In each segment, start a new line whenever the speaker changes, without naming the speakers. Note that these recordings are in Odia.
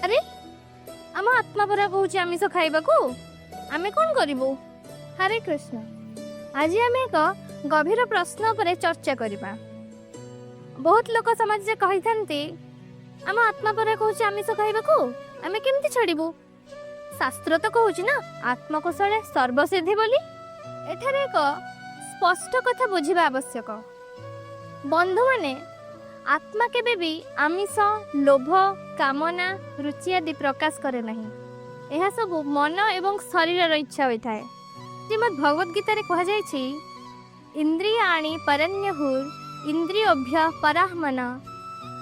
ଆରେ, ଆମ ଆତ୍ମା ପରା କହୁଛି ଆମିଷ ଖାଇବାକୁ, ଆମେ କ'ଣ କରିବୁ? ହରେ କୃଷ୍ଣ। ଆଜି ଆମେ ଏକ ଗଭୀର ପ୍ରଶ୍ନ ଉପରେ ଚର୍ଚ୍ଚା କରିବା। ବହୁତ ଲୋକ ସମାଜରେ କହିଥାନ୍ତି, ଆମ ଆତ୍ମା ପରା କହୁଛି ଆମିଷ ଖାଇବାକୁ, ଆମେ କେମିତି ଛାଡ଼ିବୁ? ଶାସ୍ତ୍ର ତ କହୁଛି ନା, ଆତ୍ମକୁଶଳେ ସର୍ବସିଦ୍ଧି ବୋଲି। ଏଠାରେ ଏକ ସ୍ପଷ୍ଟ କଥା ବୁଝିବା ଆବଶ୍ୟକ। ବନ୍ଧୁମାନେ, ଆତ୍ମା କେବେ ବି ଆମିଷ, ଲୋଭ, କାମନା, ରୁଚି ଆଦି ପ୍ରକାଶ କରେ ନାହିଁ। ଏହା ସବୁ ମନ ଏବଂ ଶରୀରର ଇଚ୍ଛା ହୋଇଥାଏ। ଶ୍ରୀମଦ୍ ଭଗବତ ଗୀତାରେ କୁହାଯାଇଛି, ଇନ୍ଦ୍ରିୟାଣି ପରନ୍ୟାହୁର୍ ଇନ୍ଦ୍ରିୟେଭ୍ୟଃ ପରଂ ମନଃ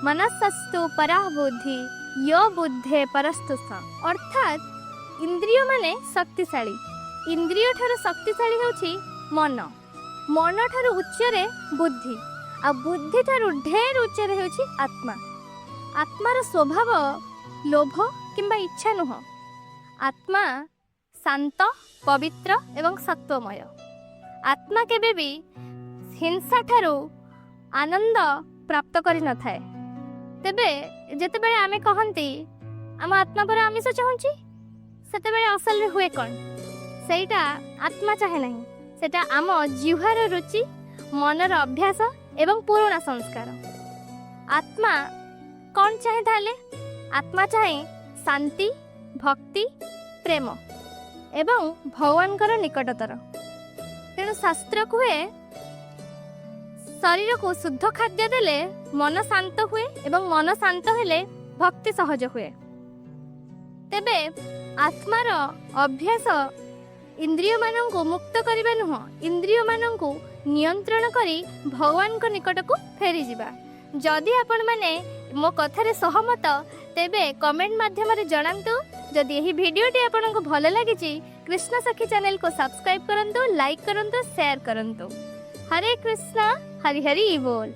ମନସସ୍ତୁ ପରା ବୁଦ୍ଧିଃ ୟୋ ବୁଦ୍ଧେଃ ପରସ୍ତୁ ସଃ। ଅର୍ଥାତ୍ ଇନ୍ଦ୍ରିୟମାନେ ଶକ୍ତିଶାଳୀ, ଇନ୍ଦ୍ରିୟ ଠାରୁ ଶକ୍ତିଶାଳୀ ହେଉଛି ମନ, ମନ ଠାରୁ ଉଚ୍ଚରେ ବୁଦ୍ଧି, ଆଉ ବୁଦ୍ଧି ଠାରୁ ଢେର ଉଚ୍ଚରେ ହେଉଛି ଆତ୍ମା। ଆତ୍ମାର ସ୍ୱଭାବ ଲୋଭ କିମ୍ବା ଇଚ୍ଛା ନୁହଁ। ଆତ୍ମା ଶାନ୍ତ, ପବିତ୍ର ଏବଂ ସତ୍ୱମୟ। ଆତ୍ମା କେବେ ବି ହିଂସା ଠାରୁ ଆନନ୍ଦ ପ୍ରାପ୍ତ କରିନଥାଏ। ତେବେ ଯେତେବେଳେ ଆମେ କହନ୍ତି, ଆମ ଆତ୍ମା ପରା ଆମିଷ ଚାହୁଁଛି, ସେତେବେଳେ ଅସଲରେ ହୁଏ କ'ଣ? ସେଇଟା ଆତ୍ମା ଚାହେଁ ନାହିଁ। ସେଟା ଆମ ଜିହ୍ୱାର ରୁଚି, ମନର ଅଭ୍ୟାସ ଏବଂ ପୁରୁଣା ସଂସ୍କାର। ଆତ୍ମା କ'ଣ ଚାହେଁ ତାହେଲେ? ଆତ୍ମା ଚାହେଁ ଶାନ୍ତି, ଭକ୍ତି, ପ୍ରେମ ଏବଂ ଭଗବାନଙ୍କର ନିକଟତର। ତେଣୁ ଶାସ୍ତ୍ର କୁହେ, ଶରୀରକୁ ଶୁଦ୍ଧ ଖାଦ୍ୟ ଦେଲେ ମନ ଶାନ୍ତ ହୁଏ ଏବଂ ମନ ଶାନ୍ତ ହେଲେ ଭକ୍ତି ସହଜ ହୁଏ। ତେବେ ଆତ୍ମାର ଅଭ୍ୟାସ ଇନ୍ଦ୍ରିୟମାନଙ୍କୁ ମୁକ୍ତ କରିବା ନୁହଁ, ଇନ୍ଦ୍ରିୟମାନଙ୍କୁ ନିୟନ୍ତ୍ରଣ କରି ଭଗବାନଙ୍କ ନିକଟକୁ ଫେରିଯିବା। ଯଦି ଆପଣମାନେ ମୋ କଥାରେ ସହମତ, ତେବେ କମେଣ୍ଟ ମାଧ୍ୟମରେ ଜଣାନ୍ତୁ। ଯଦି ଏହି ଭିଡ଼ିଓଟି ଆପଣଙ୍କୁ ଭଲ ଲାଗିଛି, କୃଷ୍ଣ ସଖୀ ଚ୍ୟାନେଲକୁ ସବସ୍କ୍ରାଇବ୍ କରନ୍ତୁ, ଲାଇକ୍ କରନ୍ତୁ, ସେୟାର କରନ୍ତୁ। ହରେ କୃଷ୍ଣ, ହରି ହରି ବୋଲ।